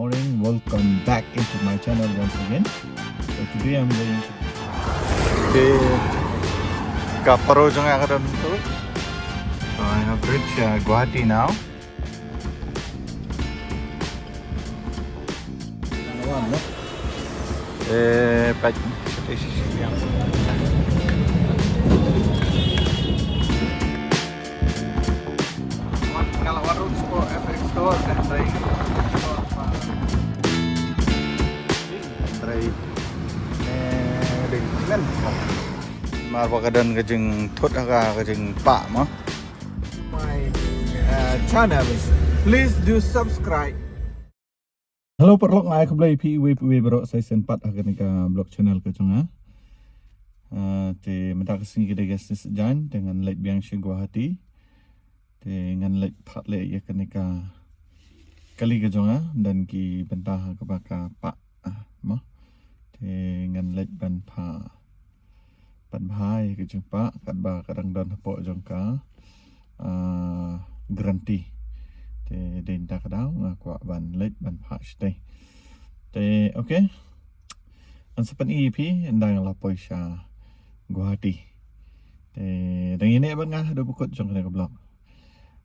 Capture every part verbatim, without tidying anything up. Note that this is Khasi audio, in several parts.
Morning, welcome back into my channel once again. So today I'm going to... Okay, ka paro jong nga ka don tu. So I have reached uh, Guwahati now. Eh, pat. Nga la wan ruh sha F X Store, ka hynrei F X Store pa. Hynrei, eh, dei men. Mar ba ka don ka jingthut ha ka, ka jingpah mo. My, uh, channel. Please do subscribe. Hello paralok, nga ai khublei ïa phi iwei pa iwei baroh sa shisien pat ha kane ka vlog channel ka jong nga. Ah, te mynta ka sngi ka dei ka sngi Saitjaiñ, te ngan leit biang sha Guwahati. Te ngan leit phah leh ïa kane ka kali ka jong nga, don ki bynta ha kaba ka pah, ah, mo. Te ngan leit ban phah, ban phah ïa ka jingpah katba ka dang don hapoh jong ka, ah, guarantee. Te dei mynta ka daw nga kwah ban leit ban phah shatei. Te okay. Ngan sa pyni ïa phi ynda nga la poi sha Guwahati. Te dang ïa ne bad nga haduh ba kut jong kane ka vlog.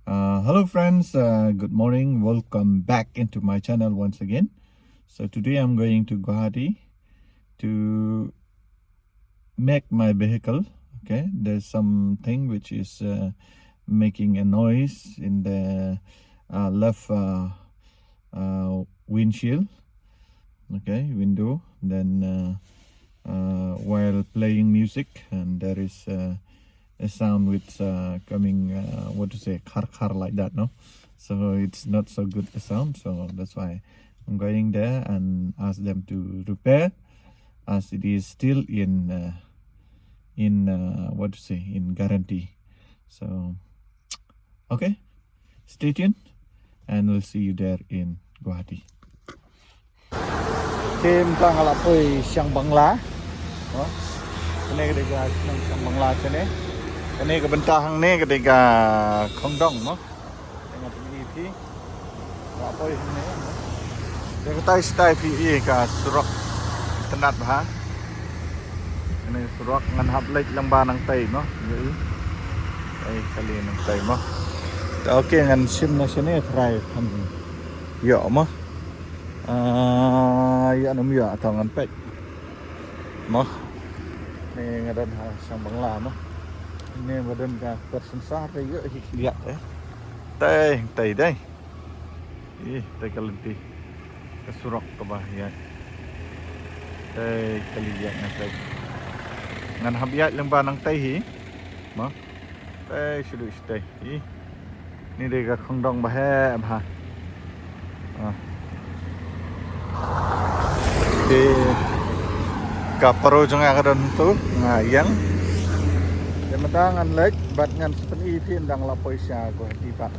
Uh, hello friends, uh, good morning. Welcome back into my channel once again. So today I'm going to Guwahati to make my vehicle. Okay, there's something which is uh, making a noise in the uh, left uh, uh, windshield. Okay, window. Then uh, uh, while playing music, and there is uh, a sound which uh, coming, uh, what to say, khar khar like that, no? So it's not so good a sound. So that's why I'm going there and ask them to repair, as it is still in uh, in uh, what to say, in guarantee. So okay, stay tuned, and we'll see you there in Guwahati. Te mynta nga la poi Shang Bangla. Oh. Kane ka dei ka shnong Shang Bangla shane. Kane ka bynta hangne ka dei ka Khongdong mo. Te nga pyni ïa phi. Nga la poi hangne mo. Te katai shatai phi ïohi ka surok itynnad bha. Kane surok ngan hap leit lyngba nangtei mo. Ïohi. Ai kali nangtei mo. Te okay ngan shim na shane trai kan ïoh mo. Ah, ïa num ïa tang ngan peit. Mo. Ni nga don ha Shang Bangla mo. Ni ba don ka person sar te ïa hi liat eh. Tei, tei dei. Ih, tei ka lynti. Ka surok kaba ïaid. Tei kali ïaid na tei. Ngan hap ïaid lyngba nangtei hi. Mo. Tei shu duh shatei. Ih. Ni dei ka Khongdong ba heh bha. Ah. Te ka paro jong nga ka don tu nga ïeng. Te mynta ngan leit bad ngan sa pyni ïa phi ynda nga la poi sha Guwahati pat.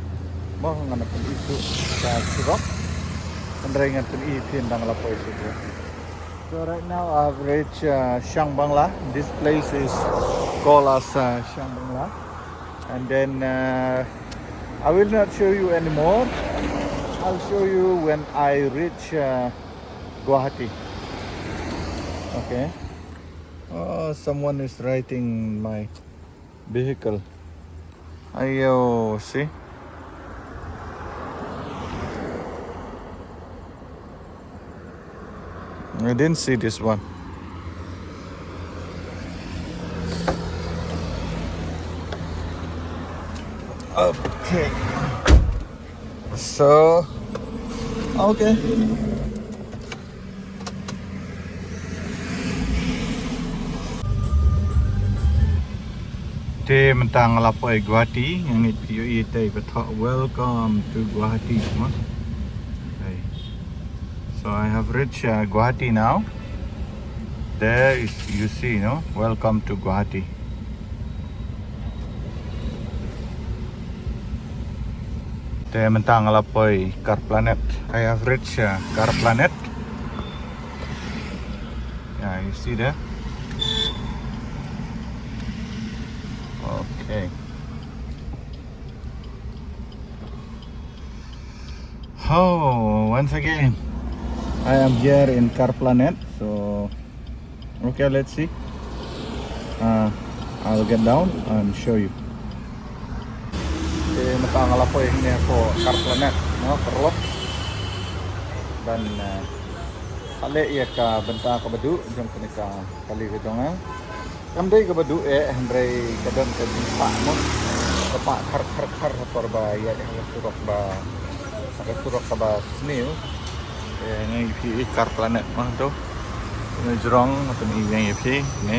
Mo ngan pyni shuh ka surok. Hynrei ngan pyni ïa phi ynda nga la poi sha Guwahati. So right now I've reached uh, Shang Bangla. This place is called as uh, Shang Bangla. And then uh, I will not show you anymore. I'll show you when I reach uh, Guwahati. Okay. Oh, someone is riding my vehicle. Ayo, see? I didn't see this one. Okay. So, okay. Te mynta nga la poi Guwahati, nga ngeit phi ïohi te ba thoh welcome to Guwahati mo. Okay. So I have reached uh, Guwahati now. There is, you see, no? Welcome to Guwahati. Te mynta nga la poi Kar Planet. I have reached uh, Kar Planet. Yeah, you see there? Okay. Oh, once again. I am here in Car Planet, so okay, let's see. Uh, I'll get down and show you. Te mynta nga la poi hangne hapoh Car Planet, no, paralok. Ban, uh, leh ïa ka bynta kaba duh jong kane ka kali ka jong nga. Kam dei kaba duh eh, hynrei ka don ka jingpah mo. Ka pah khar khar khar ha por ba ïaid ha ka surok ba, ha ka surok kaba sniew. Eh, nga ïa phi Car Planet mo to. Nga jrong nga pyni ïa phi ne.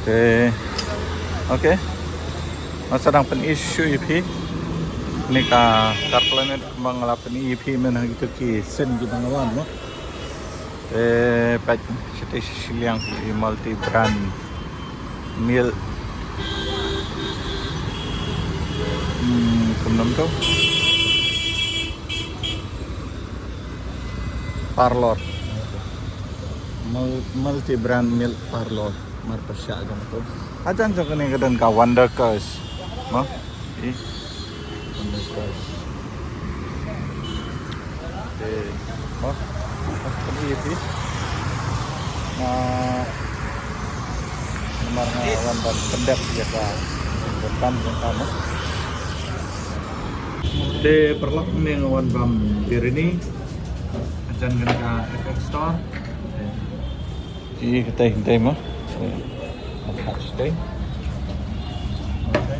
Te, okay. Nga sa dang pyni shuh ïa phi. Kane ka Car Planet ba nga la pyni ïa phi mynha kito ki sien kiba nga wan mo. Eh, peit, shatei shi shiliang, i multi brand milk. Hmm, kumno to? Parlour. Mul-, multi brand milk parlour. Marpyrshah jong to. Hajan jong kane ka don ka Wonder Crush. Mo? I. Wonder Crush. Te, mo? Mas pun i ti. Na, namar nga wan ban pyndep ïa ka. Bukan, bukan, mo? Te paralok, ne nga wan bam biryani. Hajan kane ka F X Store. Te. Ïa, katei, katei mo. Attach dei. Okay.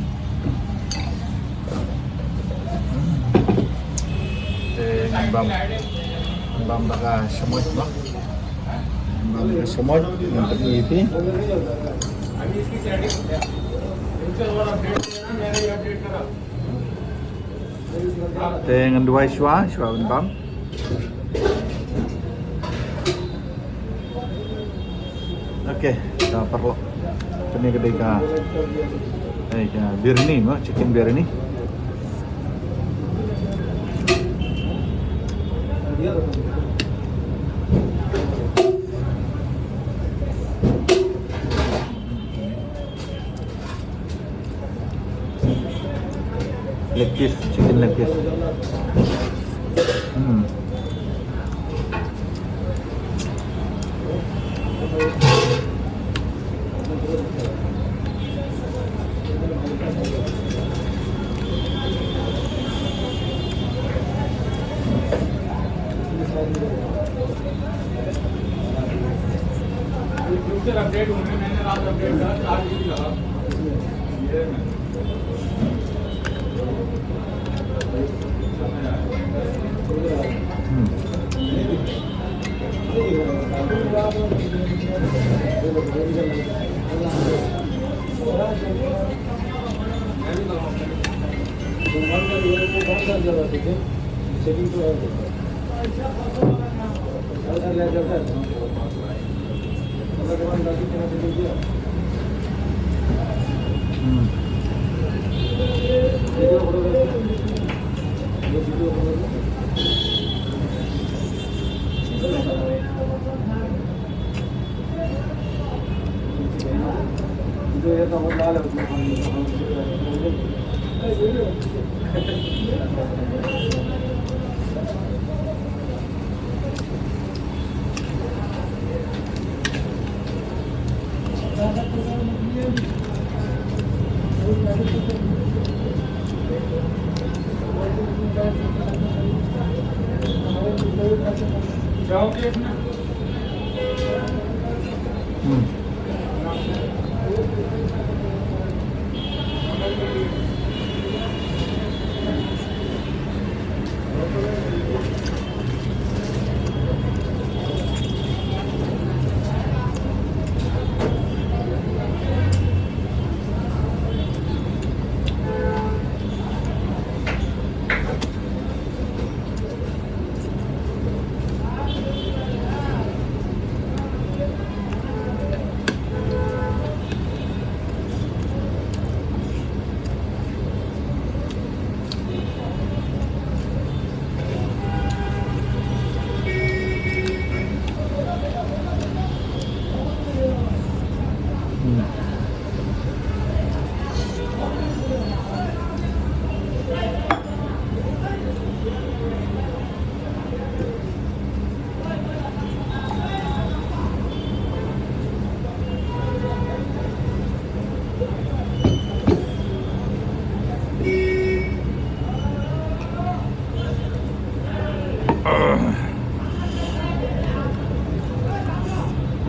Te ngan bam. Ngan bam da ka shamoit mo. Ngan bam da ka shamoit, ngan pyni ïa phi. Te ngan duwai shuwa, shuwa ban bam. Okay, ka paralok. Kane ka dei ka, eh, ka biryani mo, chicken biryani. Leg piece, chicken leg piece. Hmm.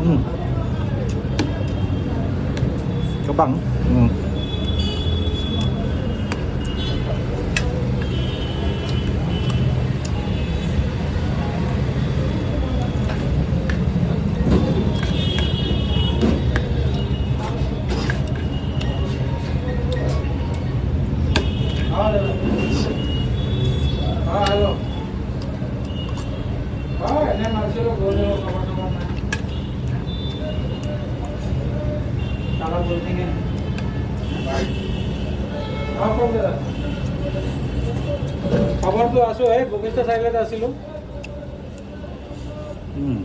Hmm. Ka bang. Hmm. খবৰটো আছো, এই বশিষ্ঠ চাৰিআলিতে আছিলো। উম।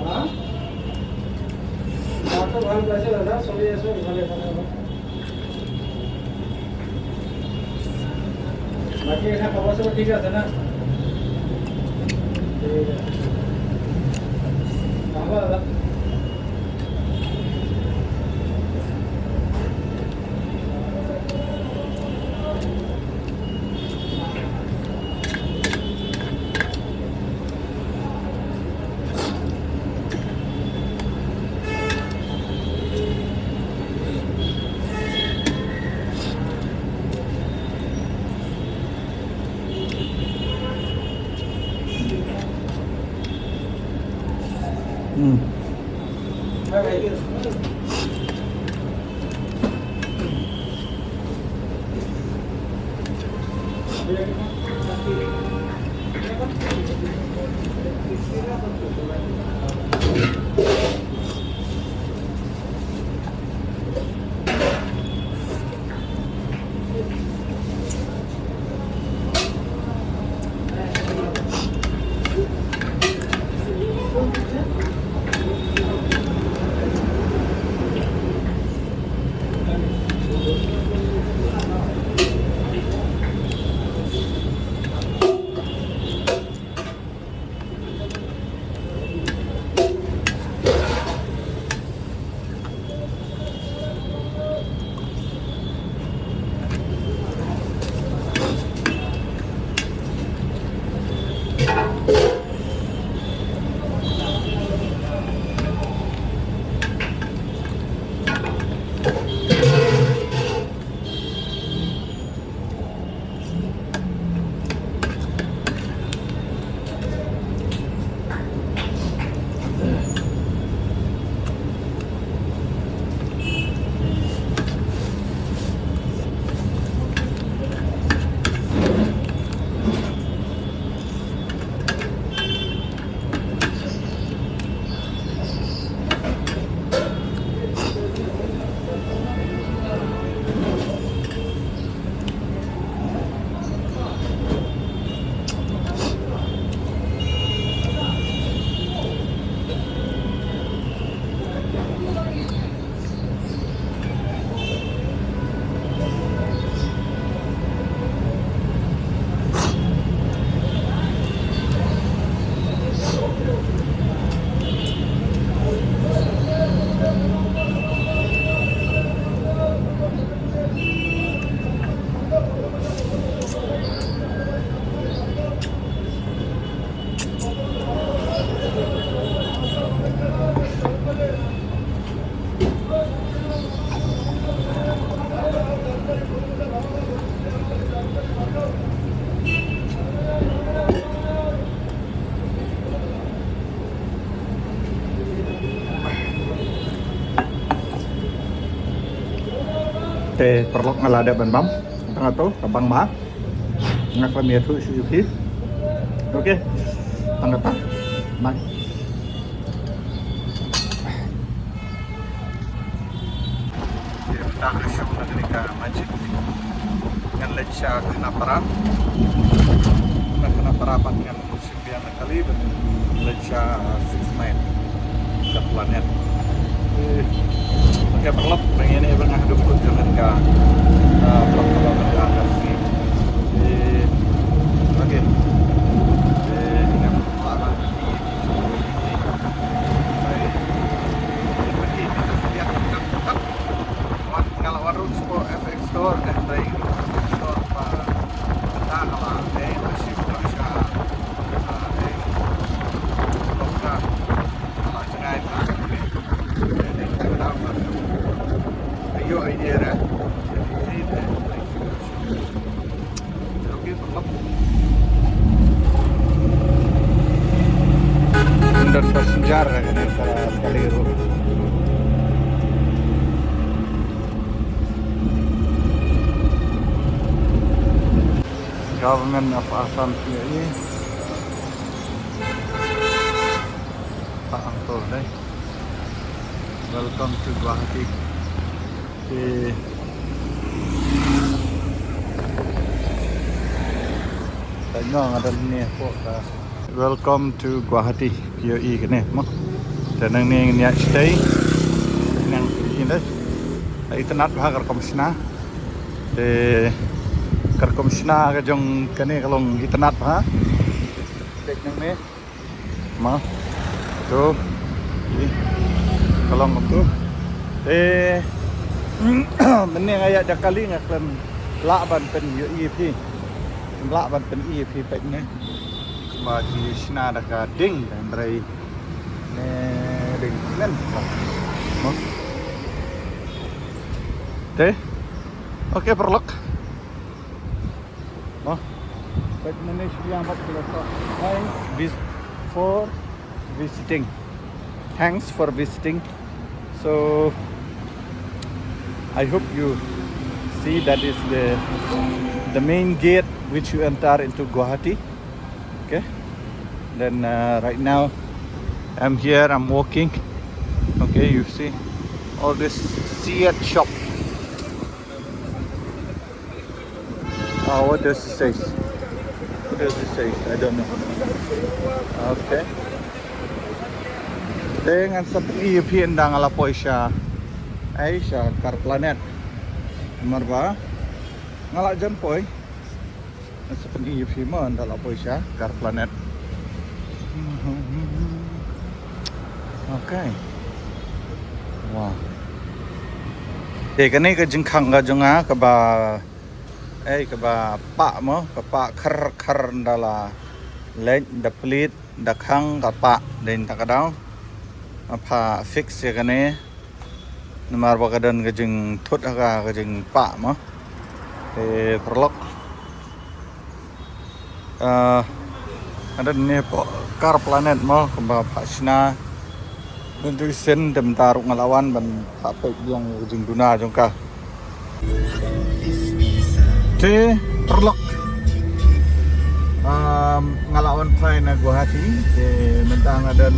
হা? গাটো ভাল পাইছে দাদা, চলি আছো ইফালে ইফালে অলপ। বাকী এনে খবৰ চবৰ ঠিক আছে না? ঠিক আছে। হ'ব দাদা। Hmm. Te paralok, nga la dep ban bam. Tang kato ka bang ma. Nga khlem ïathuh shuh shuh phi. Okay. Tang kata. Bye. Ïa, mynta nga shong na kane ka masjid. Ngan leit sha Khanapara. Na Khanapara pat ngan shim biang na kali ban leit sha Six Mile. Ka plan eh. Eh, okay, paralok, nang ïa ne ba nga haduh kut jong ngan ka, ah, vlog kaba mynta ka sngi. Eh, okay. Eh, ngan Nga la wan ruh sha F X Store, eh, trai F X Store ba, ba nga la Kar kane ka kali ruh. Government of Assam P O E. Pa ang to dai. Welcome to Guwahati. Okay. Tanya ngadan ni po ka. Welcome to Guwahati, P O E kane mo. Te nangne ngin ïa stay. Nang ini deh. Ai tenat bha kar komsna. Te kar komsna ka jong kane ka long itynnad bha. Dek nangne. Mo. Tu. Ih. Ka long tu. Te mynne nga ïa da kali nga khlem lah ban pyn-i ïa phi. Lah ban pyn-i ïa phi peit ne. Ba ki shna da ka ding, hynrei ne ding nen. Mo. Te. Okay, paralok. Mo. Peit mynne shiliang bad ki la soh. Thanks vis-, for visiting. Thanks for visiting. So I hope you see that is the the main gate which you enter into Guwahati. Okay. Then uh, right now I'm here, I'm walking. Okay, you see all this seat shop. Uh, what does it say? What does it say? I don't know. Okay. Te ngan sa pyni ïa phi ynda nga la poi sha, ai, sha Car Planet. Namar ba nga la jan poi. Ngan sa pyni ïa phi mo ynda la poi sha Car Planet. Okay. Wow. Te kane ka jingkhang ka jong nga kaba, eh, kaba pah mo, ka pah khar khar ynda la leit, da plie, da khang ka pah, dei ta ka daw. Nga pha fix ïa kane. Namar ba ka don ka jingthut ha ka, ka jingpah mo. Te paralok. Ah, nga don ne hapoh Car Planet mo, kaba pah shna. Mynta shisien te mynta ruh nga la wan ban pah peit biang ka jingduna jong ka. Te paralok. Um, nga la wan phai na Guwahati, te mynta nga don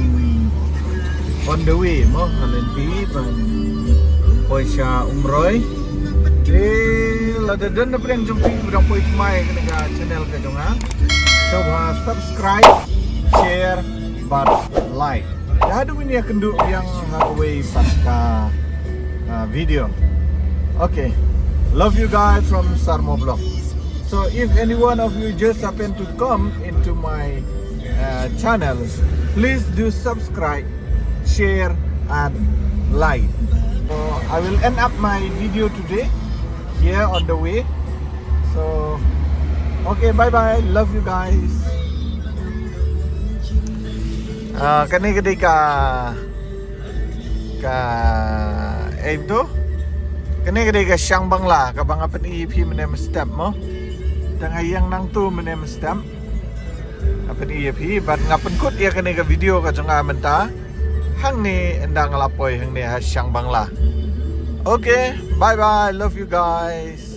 on the way mo, nga lynti ban poi sha Umroi. Te lada don na pdeng jong phi ba dang poi thymmai kane ka channel ka jong nga, sngewbha subscribe, share bad like. Te haduh ngin ïakynduh biang ha kawei pat ka, uh, video. Okay. Love you guys from Sarmo Vlog. So if any one of you just happen to come into my uh, channel, please do subscribe, share and like. So I will end up my video today here on the way. So okay, bye bye. Love you guys. Ah, kane ka dei ka, ka, eh, tu. Kane ka dei ka Shang Bangla, kaba nga pyni ïa phi mynne mynstep mo. Te nga ïeng nangtu mynne mynstep. Nga pyni ïa phi, bad nga pynkut ïa kane ka video ka jong nga mynta hangne ynda nga la poi hangne ha Shang Bangla. Okay, bye bye, love you guys.